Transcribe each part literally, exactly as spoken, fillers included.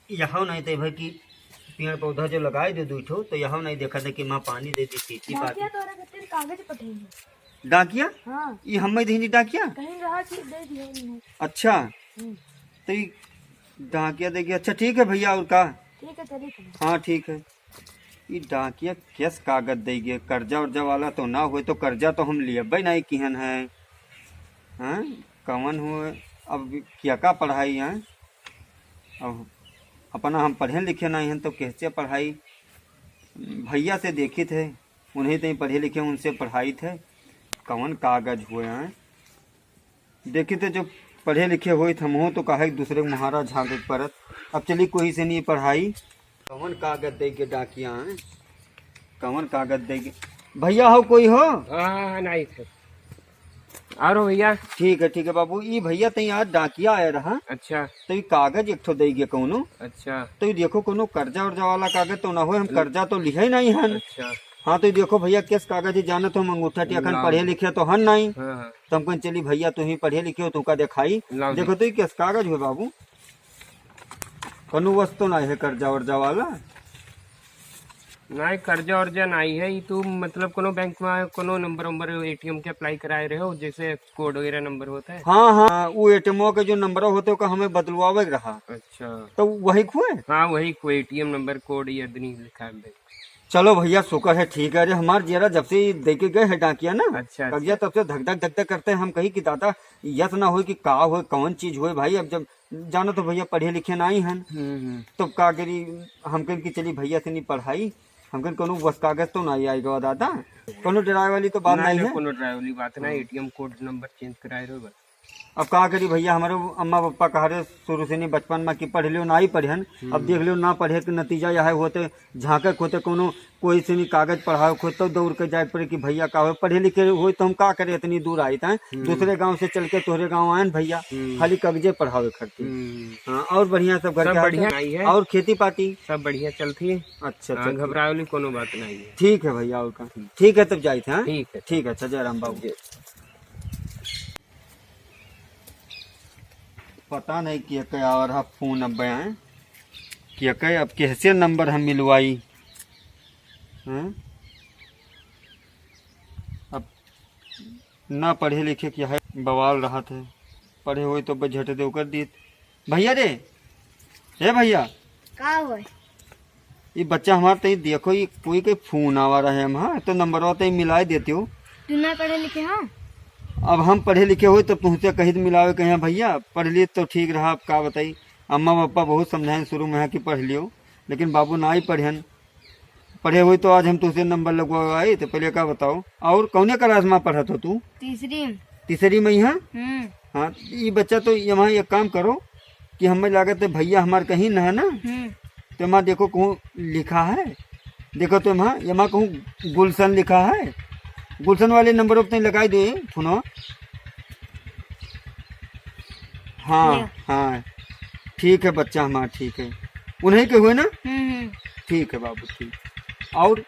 यहाँ नहीं तो भाई कि पेड़ पौधा जो लगाए दे दू ठो, तो यहाँ नहीं देखा था कि माँ पानी दे दी, सींची डाकिया पाती। तोरा खातिर कागज पठेंगे। डाकिया? हाँ। ये हमें देनी डाकिया? कहीं रहा कि दे दिया उन्होंने। अच्छा। हम्म। तो ये डाकिया देगी। अच्छा, ठीक है भैया, और का? ठीक है, चलिए, चलिए। हाँ, ठीक है। ये डाकिया केस कागज देगी? कर्जा उर्जा वाला तो ना होए, तो कर्जा तो हम लियबे नहीं किहन है। हाँ, कवन हो, अब क्या का पढ़ाई है? अब अपना हम पढ़े लिखे नहीं हैं, तो कैसे पढ़ाई? भैया से देखित है, उन्हीं तई पढ़े लिखे, उनसे पढ़ाई थे। कवन कागज हुए हैं? देखित है, जो पढ़े लिखे होइत, हमहू तो काहे दूसरे के मुहारा झांके के परत। अब चली, कोई से नहीं पढ़ाई। कवन कागज दे के डाकिया हैं? कवन कागज दे के? भैया हो, कोई हो? हाँ, हाँ, हाँ, नहीं थे। और हो भैया? ठीक है, ठीक है बाबू। ई भैया तई आज डाकिया आया रहा। अच्छा। तो ई कागज एक ठो दे गया कौनो। अच्छा। तो ई देखो, कौनो कर्जा उर्जा वाला कागज तो ना हो, हम हम्म। कर्जा तो लिहे ही नहीं हन। अच्छा। हाँ, तो ई देखो भैया, केस कागज ही जानत हो, हम अंगूठा टिया खन लाओ। पढ़े लिखे तो हन नहीं। हाँ, हाँ। तो हम कहन, चली भैया, तू ही पढ़े लिखे हो, तुमका देखाई। लाओ देखो जी। तो ई केस कागज हो बाबू, कौनो वस्तु नहीं है कर्जा उर्जा वाला। नहीं, कर्जा उर्जा नहीं है, ई तू मतलब कोनो बैंक में कोनो नंबर वंबर एटीएम के अप्लाई कराए रहे हो, जैसे कोड वगैरह नंबर होता है? हाँ, हाँ, वो एटीएमओ के जो नंबर होते, ओका हमें बदलवावे के रहा। अच्छा। तो वही खुए? हाँ, वही खुए, एटीएम नंबर, कोड, ये अदनी लिखा है। चलो भैया, शुक्र है, ठीक है। अरे, हमार जियरा जब से ई दे के गए हैं डाकिया ना, अच्छा, अच्छा। कगिया तब से धक धक धक धक करते हैं। हम कही कि दादा, यस ना होए कि का होए, कौन चीज होए भाई। अब जब जानो तो भैया, पढ़े लिखे नहीं हन। हम्म, हम्म। तो का करी, हम कहें कि चली भैया से नहीं पढ़ाई, हम कहें कोनो बस कागज तो नहीं आई गवा दादा, कोनो डराए वाली तो बात नहीं, नहीं नहीं, है। कोनो डराए वाली बात ना, हाँ। एटीएम कोड नंबर चेंज कराए रहो बस। अब का करी भैया, हमारे अम्मा पापा कहा रहे शुरू से नहीं बचपन में कि पढ़ लियो, ना ही पढ़न। हम्म। अब देख लियो, ना पढ़े के नतीजा यह होते, झांकक होते कोनो कोई से नहीं कागज पढ़ावे खोज तो दौड़ के जाए पड़े कि भैया का हो, पढ़े लिखे होई तो हम का करे, इतनी दूर आई था, हम्म। दूसरे गांव से चल के तोहरे गांव आयन भैया, हम्म। खाली कागजे पढ़ावे खातिर। हम्म। हाँ, और बढ़िया सब घर सब के हाल बढ़िया चाल? नहीं है। और खेती पाती? सब बढ़िया चलती है। अच्छा, हाँ, अच्छा, अच्छा। घबरावे वाली कोनो बात नहीं है। ठीक है भैया, और का? ठीक है, तब जाइत है, हाँ? ठीक है। ठीक है, अच्छा, जय राम बाबू। जय। पता नहीं के के आवा रहा फोन अब बयां, के के अब कैसे नंबर हम मिलवाई, हैं? अब ना पढ़े लिखे के है बवाल रहत है, पढ़े होई तो बस झट दे ओकर दीत। भैया रे, हे भैया। का होय? ई बच्चा हमार तई देखो, ई कोई के फोन आवा रहे हम, हाँ, तो नंबरवा तई मिलाए देती हो। तू ना पढ़े लिखे हो? अब हम पढ़े लिखे होई तब तुमसे कहित मिलावे कहे, "हाँ भैया, पढ़ ली तो ठीक रहा, अब का बताई।" अम्मा पापा बहुत समझाएन शुरू में है कि पढ़ लियो, लेकिन बाबू ना ही पढ़ेन। पढ़े होई तो आज हम तुमसे नंबर लगवाए, तो पहले का बताओ, और कौने क्लास में पढ़त हो तू? तीसरी। तीसरी में ही है? हम्म। हाँ, ई बच्चा तो यहाँ एक काम करो कि हमें लागत है भैया हमार कहीं ना है ना, हम्म। तो यहाँ देखो कहूँ लिखा है, देखो तो यहाँ, यहाँ कहूँ गुलशन लिखा है, गुलशन वाले नंबर पे लगाई दे फोनवा। हाँ, ले। हाँ, ठीक है बच्चा हमार, ठीक है, उन्हीं के हुए ना? हम्म, हम्म। ठीक है बाबू, ठीक। और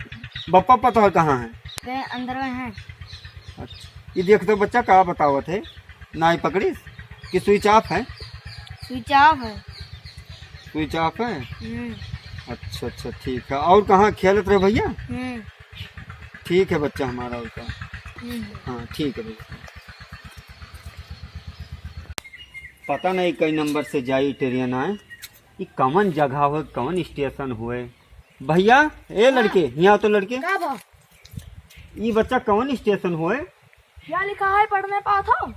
बप्पा पता है कहाँ है? गए अंदर में है। अच्छा, ये देख तो बच्चा का बतावत है, ना ही पकड़िस कि स्विच ऑफ है? स्विच ऑफ है। स्विच ऑफ है? हम्म। अच्छा, अच्छा, ठीक है। और कहाँ खेलत रहे भैया? हम्म। ठीक है बच्चा हमारा, और का? हम्म। हाँ, ठीक है भैया। पता नहीं कई नंबर से जाई ट्रेन आए, ये कवन जगह हुए, कवन स्टेशन हुए? भैया, ए हाँ। लड़के, यहाँ तो लड़के। का बा? ई बच्चा कवन स्टेशन होए? क्या लिखा है, पढ़ने पात हो?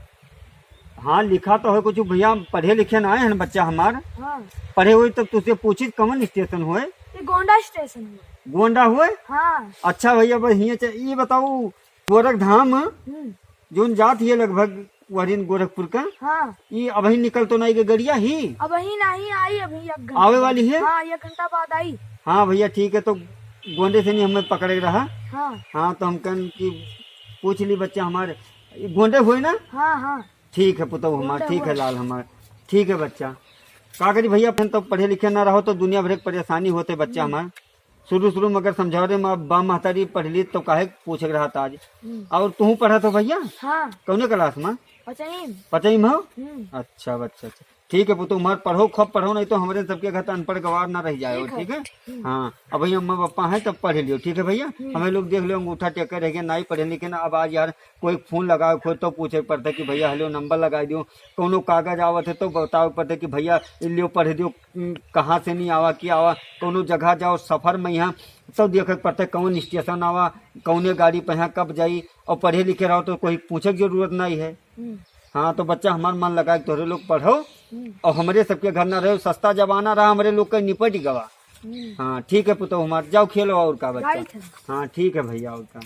हाँ, लिखा तो है कुछ भैया, हम पढ़े लिखे ना आए हैं बच्चा हमार। हाँ। पढ़े हुए तब तुझसे पूछित कवन स्टेशन होए? ये गोंडा स्टेशन हुए। गोंडा हुए? हाँ। अच्छा भैया, बस हियाँ च-, ये बताओ, गोरख धाम हम्म। जोन जात ही है लगभग वहरिन गोरखपुर का। हाँ। ई अबही निकल तो नहीं के गड़िया ही? अबही नहीं आई, अभी एक घंटा आवे बाद। वाली है? हाँ, एक घंटा बाद आई। हाँ भैया, ठीक है, तो गोंडे से नहीं हमें पकड़े रहा। हाँ। हाँ, तो हम कन कि पूछ ली बच्चा हमारे, ई गोंडे हुए ना? हाँ, हाँ। ठीक है पुतौ हमार, गोंडे ठीक है हुए। लाल हमार, ठीक है बच्चा। का करी भैया, अपन तो पढ़े लिखे ना रहो तो दुनिया भर के परेशानी होते बच्चा हम्म। हमार। शुरू शुरू में अगर समझावे में अब बा महतारी पढ़ ली तो काहे पूछे के रहत आज। हम्म। और तू पढ़त हो भैया? हाँ। कौने क्लास में? पचई में। पचई में हो? हम्म। अच्छा, अच्छा, अच्छा। ठीक है पुतौ, हमार पढ़ो, खूब पढ़ो, नहीं तो हमरे सबके घर त अनपढ़ गवार ना रह जाए, ठीक है, ठीक है? ठीक। हाँ, अब भैया अम्मा पापा हैं तब पढ़ लियो, ठीक है भैया? हम्म। हमें लोग देख लो, अंगूठा टेके रह गए, नहीं पढ़े लिखे ना। अब आज यार कोई फोन लगावे खोज तो पूछे पड़ता कि भैया हेलो नंबर लगा दियो, कौनो कागज आवत है तो बतावे पड़ता कि भैया लियो पढ़ दियो, उम, कहाँ से नहीं आवा, क्या आवा, कौनो जगह जाओ सफर में यहाँ तो देखे पड़ता कौन स्टेशन आवा, कौने गाड़ी पे यहाँ कब जाई, और पढ़े लिखे रहो तो कोई पूछे की जरूरत नहीं है। हम्म। हाँ, तो बच्चा हमार मन लगा के तोहरे लोग पढ़ो, हम्म। और हमरे सबके घर ना रहो, सस्ता जमाना रहा, हमरे लोग का निपट गवा। हम्म। हाँ, ठीक है पुतौ हमार, जाओ खेलो और का बच्चा। जाइत है। हाँ, ठीक है भैया, और का।